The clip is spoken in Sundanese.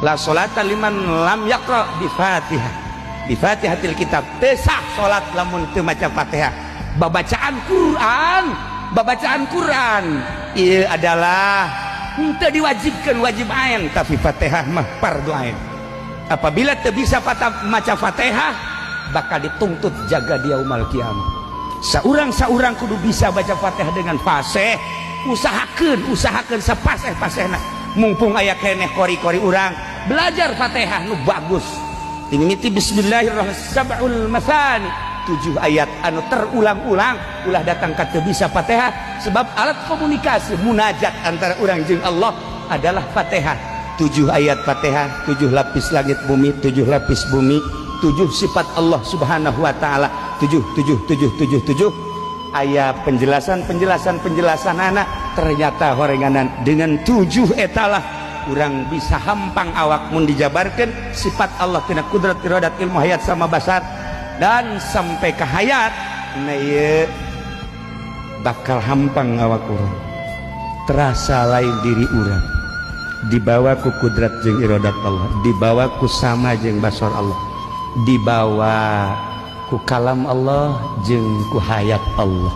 La sholata liman lam yaqra bi Fatihah, bi Fatihatil kitab. Teu sah salat lamun teu maca Fatihah. Babacaan Quran, babacaan Quran ieu adalah henteu diwajibkan, wajib ain, tapi Fatihah mah fardu ain. Apabila teu bisa maca Fatihah, bakal dituntut jaga dia yaumal kiamah. Saurang-saurang kudu bisa baca Fatihah dengan fasih. Usahakeun, usahakeun sapaseh-pasehna. Mumpung aya keneh kori-kori urang belajar Fatihah nu bagus. Mimiti bismillahirrahmanirrahim, sab'ul matsani, 7 ayat anu terulang-ulang. Ulah datang ka teu bisa Fatihah, sebab alat komunikasi munajat antara urang jeung Allah adalah Fatihah. 7 ayat Fatihah, 7 lapis langit bumi, 7 lapis bumi, 7 sifat Allah Subhanahu wa taala, 7 7 7 7 7. Aya penjelasan, penjelasan, penjelasan anak. Ternyata horenganan dengan 7 etalah urang bisa hampang awak mun dijabarkan sifat Allah tina kudrat, iradat, ilmu, hayat sama basar dan sampai ke hayat. Nah, ieu bakal hampang awak urang, terasa lain diri urang, dibawa ku kudrat jeung iradat Allah, dibawa ku sama jeung basar Allah, dibawa ku kalam Allah jeung ku hayat Allah.